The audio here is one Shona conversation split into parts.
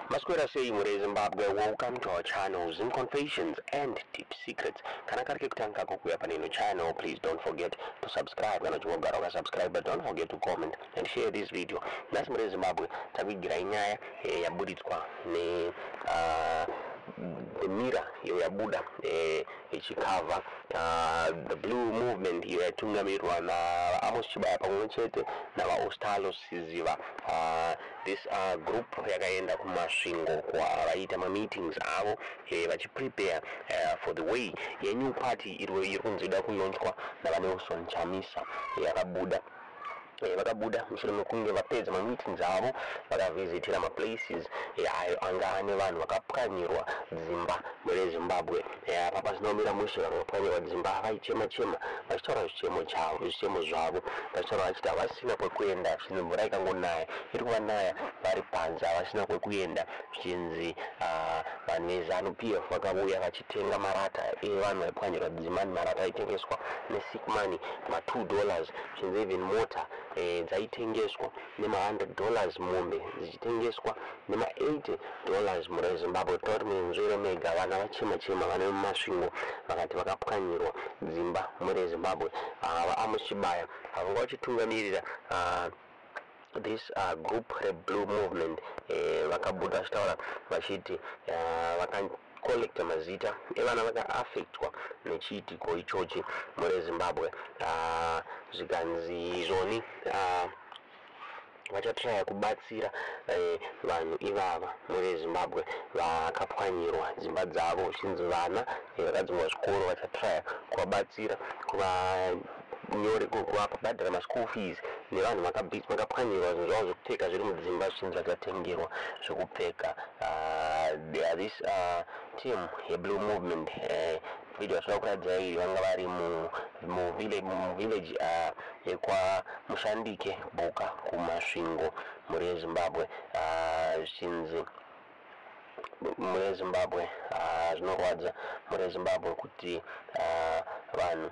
Maswera sei muri Zimbabwe, welcome to our channel, Zim Confessions and Deep Secrets. Kana kari kekutanga kukuya pane ino channel, please don't forget to subscribe. Kana uchingogara ukasubscribe, but don't forget to comment and share this video. Nhasi muri Zimbabwe takuigirai nyaya yaburitswa ne The Mirror iyo yabuda ichikavha the Blue Movement iyo yatungamirwa naAmos Chibaya pamwe chete navaOstalo Siziva. This group yakaenda kuMasvingo kwavaiita mameetings avo vachiprepare for the way yenew party iri kunzi ida kulaunchwa naVaNelson Chamisa. Yakabuda, vakabuda mushure mekunge vapedza mameetings avo, vakavhizitira maplaces ayo anga ane vanhu vakapwanyirwa dzimba mune Zimbabwe. Apa pasina kumira mushe, vanhu vakapwanyirwa dzimba vaichema chema vachitaura zvichemo chavo, zvichemo zvavo, vachitaura vachiti havasina kwekuenda, zvichinzi mvura ikangonaya iri kuvanaya vari panze, havasina kwekuenda. Zvichinzi vanhu veZANU PF vakauya vachitenga marata evanhu vaipwanyirwa dzimba, marata aitengeswa nesick money, ma$2. Zvichinzi even mota dzaitengeswa nema$100, mombe dzichitengeswa nema$80 mune Zimbabwe. Toti munzvere mega, vana vachema chema vane muMasvingo vakati vakapwanyirwa dzimba mune Zimbabwe. VaAmos Chibaya vanga vachitungamirira this group reBlue Movement vakabuda vachitaura vachiti vakacollecta mazita evana vakaaffectwa nechiitiko ichochi mune Zimbabwe. Zvikanzi izvoni vachatraya kubatsira vanhu ivava mune Zimbabwe vakapwanyirwa dzimba dzavo, zvichinzi vana vakadzingwa zvikoro vachatraya kuvabatsira, kuvanyore, kuvabhadhara maschool fees, nevanhu vakapwanyirwa zvinhu zvavo zvekupfeka zviri mudzimba, zvichinzi vachatengerwa zvekupfeka. This team yeBlue Movement, video yatinoda kuratidzai, vanga vari muvillage yekwaMushandike Buka kuMasvingo mhuri yeZimbabwe. Zvichinzi mhuri yeZimbabwe, zvinorwadza mhuri yeZimbabwe kuti vanhu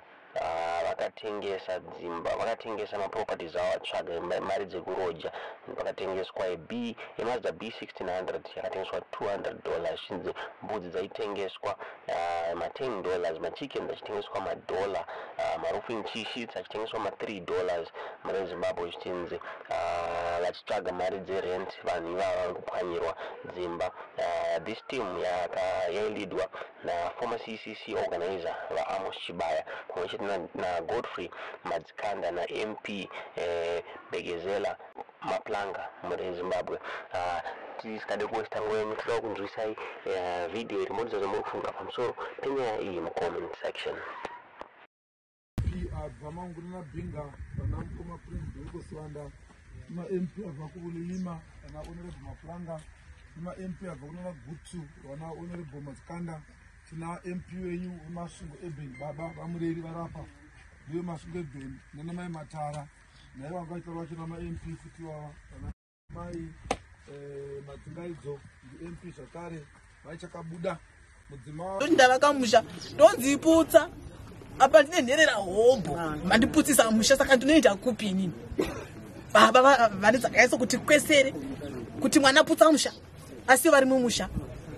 vakatengesa dzimba, vakatengesa maproperties avo vatsvaga mari dzekuroja. Vakatengeswa b yeMazda B1600 yakatengeswa $200, chinzi mbudzi dzaitengeswa ma$10, machickens achitengeswa madollar, maroofing sheets achitengeswa ma$3 mune Zimbabwe, zvichinzi vachitsvaga mari dzerent vanhu ivava vari kupwanyirwa dzimba. This team yailidwa naformer CCC organizer vaAmos Chibaya pamwe chete naGodfrey Madzikanda naMP Begezela Maplanga mune Zimbabwe. Tisikade kuwesta nguva yenyu, toda kunzwisai vhidhiyo iri modza zvamuri kufunga pamusoro penyaya iyi mucomment section. MP abva Mangurina Binga, vana mukoma Prince Beko Siwanda, nemaMP abva kuBulilima, vana Honorable Maplanga, nemaMP abva kunana Gutu, vana Honorable Madzikanda. Tina MP wenyu weMasvingo Urban, baba vaMureri varapa ndiwe Masvingo Urban, nana mai Matara naivo vanga vachitaura vacho, namaMP futi vava vana mai Madzingaidzo ndiMP zvakare, vaichakabuda mudzima. Toti ndavaka musha, ndonziputsa apa, ndine nherera hobho, mandiputsisa musha, saka ndinoita kupi inini? Baba vane dzakaisa kuti kwesere kuti mwana putsa musha, asi vari mumusha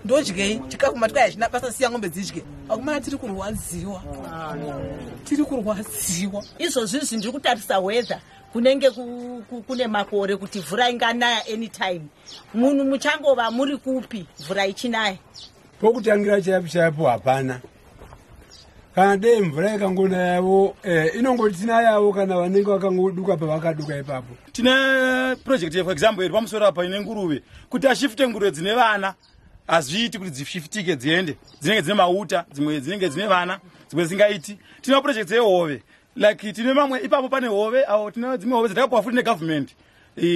ndodyei chikafu? Matwa hazvina basa, siya ng'ombe dzidye. Akumana, tiri kurwadziwa, tiri kurwadziwa. Izvozvi izvi ndiri kutarisa weather, kunenge kune makore kuti mvura inganaya anytime. Munhu muchangova muri kupi mvura ichinaya? Pokutangira chaipo chaipo hapana. Kana dei mvura ikangonayavo, inongotinayavo kana vanenge vakangoduka pavakaduka ipapo. Tine project, for example, iri pamusoro apa ine nguruve. Kuti ashifte nguruve dzine vana hazviiti kuti dzishiftike dziende, dzinenge dzine mauta, dzimwe dzinenge dzine vana, dzimwe dzisingaiti. Tine maprojects ehove, like tine mamwe ipapo pane hove avo, tine dzimwe hove dzatakapiwa futi negovernment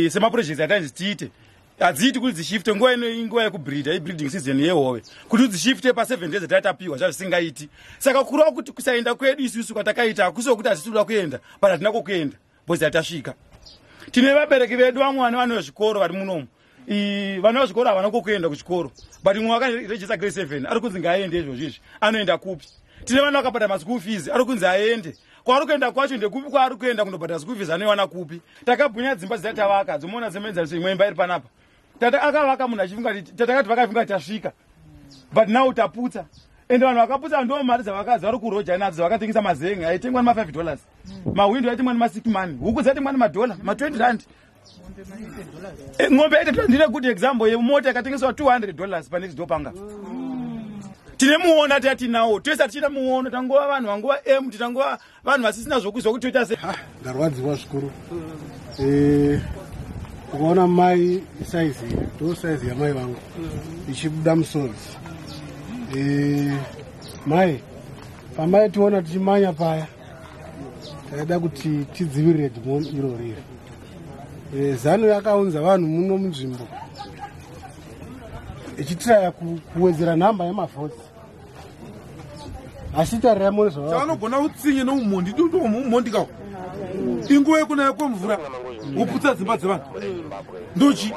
semaprojects atainzi tiite. Hadziiti kuti dzishifte nguva ino, inguva yekubreeda, ibreeding season yehove. Kuti dzishifte pa7 days atatapiwa zvazvisingaiti. Saka kureva kuti kusaenda kwedu isusu kwatakaita hakusi kuti hatisi kuda kuenda, but hatina kwokuenda because hatasvika. Tine vabereki vedu vamwe vane vana vezvikoro vari munomu. Vana vezvikoro havana kwokuenda kuchikoro, but mumwe akaregister grade 7 ari kunzi ngaaende izvozvo izvi, anoenda kupi? Tine vana vakabhadhara maschool fees, ari kunzi aende. Kwaari kuenda kwacho ndekupi? Kwaari kuenda kundobhadhara school fees anoiwana kupi? Takabhunya dzimba dzatavaka, dzomuona semuenzaniso, imwe imba iri panapa. Tata akavaka munhu achifunga kuti tatakati vakafunga tasvika, but now taputsa. Ende vanhu vakaputsa ndo mari dzavakadzi vari kuroja nadzo, dzavakatengesa. Mazen'e aitengwa nema5 dollars, mahwindo aitengwa nema6 money, huku dzaitengwa nemadhola ma20 rand. Ng'ombe yaita, ndine good example yemota yakatengeswa $200 panext door. Panga tine muono tatinawo tese, hatichina muono, tangova vanhu vangova empty, tangova vanhu vasisina zvokuzwa kuti toita sei. Ndarwadziwa zvikuru. Ukaona mai saizi, ndo saizi yamai vangu, ichibuda musodzi. Mai pamaitiona tichimanya paya, taida kuti tidzivirire dhimoni iro riri. Zanu yakaunza vanhu muno munzvimbo ichitiraya kuwedzera nhamba yemavhotsi, asi tarira mune zvava. Chavanogona utsinye neumhondi, umhondi kawo. Inguva yekunaya kwemvura woputsa dzimba dzevanhu, ndochi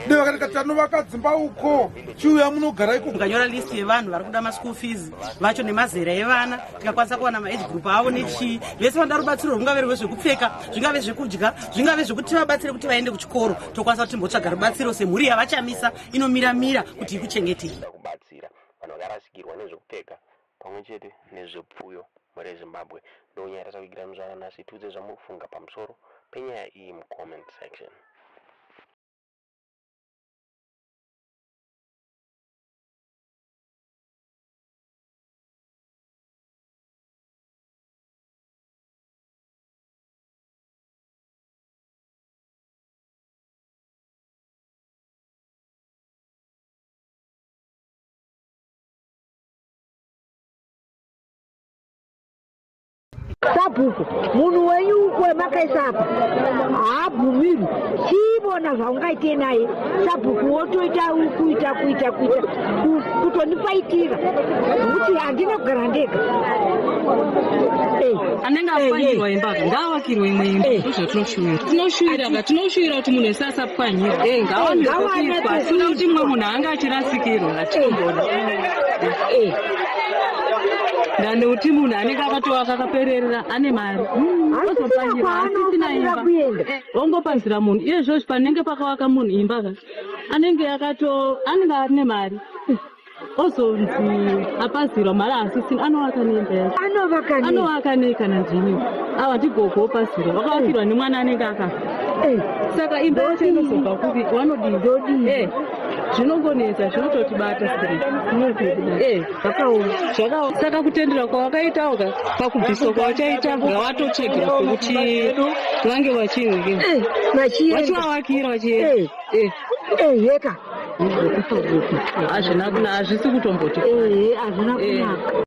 de vakati tanovaka dzimba uko, chiuya munogara iko. Tikanyora list yevanhu vari kuda maschool fees vacho nemazera evana, tikakwanisa kuwana maage group avo nechii, vese vanoda rubatsiro, rungave rwezvekupfeka, zvingave zvekudya, zvingave zvekuti tivabatsire kuti vaende kuchikoro, tokwanisa kuti timbotsvaga rubatsiro semhuri yavaChamisa inomiramira kuti ikuchengetei. Kubatsira vanhu vakarasikirwa nezvekupfeka pamwe chete nezvipfuyo muri Zimbabwe. Ndonyaya tasakuigira muzvana nhasi. Tiudze zvamuri kufunga pamusoro penyaya iyi mucomment section. Sabhuku, munhu wenyu wemakaisa apa haabvumirwi. Chiivona zvaungaite naye sabhuku, wotoita kuita kuita kuita kutondifaitira nokuti handina kugara ndega. Anenge apwanyirwa imba ngaavakirwe imwe imba. Ndozvatinoshuvira. Tinoshuwira ka, tinoshuvira kuti munhu wese asapwanyirwa, ngawane pekuiswa. Asina kuti mumwe munhu anga achirasikirwa, hatitomboda nekuti munhu anenge akatovaka akapererera ane mari, ozopanyirwa asisina imba, ongopanzira munhu. Iyezvozvi panenge pakavaka munhu imba ka, anenge akato anenge ane mari, ozonzi apazirwa mari asisina, anovaka neimba yacho? Anovaka nei? Anovaka nei kana ndini ava ndigogo opazirwa, vakavakirwa nemwana anenge akafa, saka imba yacho inozobva kupi? Wanodii? Zvinongonetsa, zvinototibata. Zvakaoma. Saka kutendera kwavakaitawo ka, pakubviswa kwavachaita, ngavatotsvagira pekuti vange vachinge vachivavakira vachienda. Eheka. Hazvina kuna, hazvisi kutomboti. Hazvina kunaka.